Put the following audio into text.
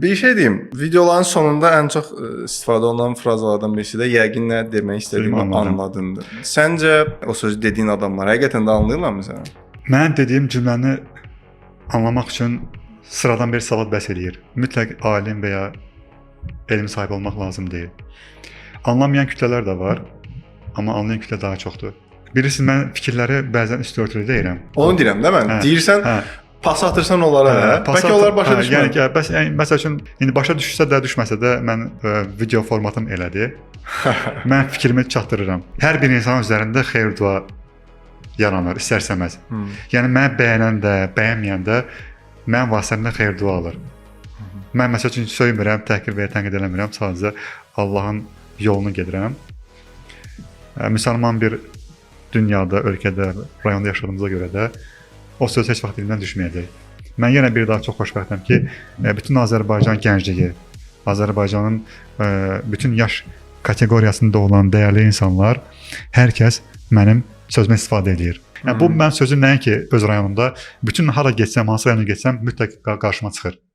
Bir şey deyim, videoların sonunda ən çox istifadə olunan frazalardan birisi də "yəqin nə demək istədiyimi Anladım. Anladındır." Səncə o sözü dediyin adamlar həqiqətən də anlayırlarmı səni? Mənim dediyim cümləni anlamaq üçün sıradan bir savad bəs eləyir. Mütləq alim və ya elm sahibi olmaq lazım deyil. Anlamayan kütlələr də var, amma anlayan kütlə daha çoxdur. Bilirsiniz, mən fikirləri bəzən üstü örtülü deyirəm. Onu deyirəm də mən. Hə, Deyirsən, pas atırsan onlara, hə? Pas Bəlkə onlar başa hə, düşmür. Yəni ki, bəs yəni, məsəl üçün indi başa düşsə də, düşməsə də mən video formatım elədir. Mən fikrimi çatdırıram. Hər bir insanın üzərində xeyir dua yaranır istər-istəməz. Yəni məni bəyənən də, bəyənməyən də mənim vasitəmdən xeyir dua alır. Mən məsəl üçün söymürəm, təhqir və ya tənqid eləmirəm, sadəcə Allahın yolunu gedirəm. Müsəlman bir dünyada, ölkədə, rayonda yaşadığımıza görə də o söz heç vaxt dilimdən düşməyəcək. Mən yenə bir daha çox xoşbəxtəm ki, bütün Azərbaycan gəncliyi, Azərbaycanın bütün yaş kateqoriyasında olan dəyərli insanlar, hər kəs mənim sözümə istifadə eləyir. Yəni bu mənim sözüm nəinki öz rayonumda, bütün hara getsəm, hansı rayona getsəm mütləq qarşıma çıxır.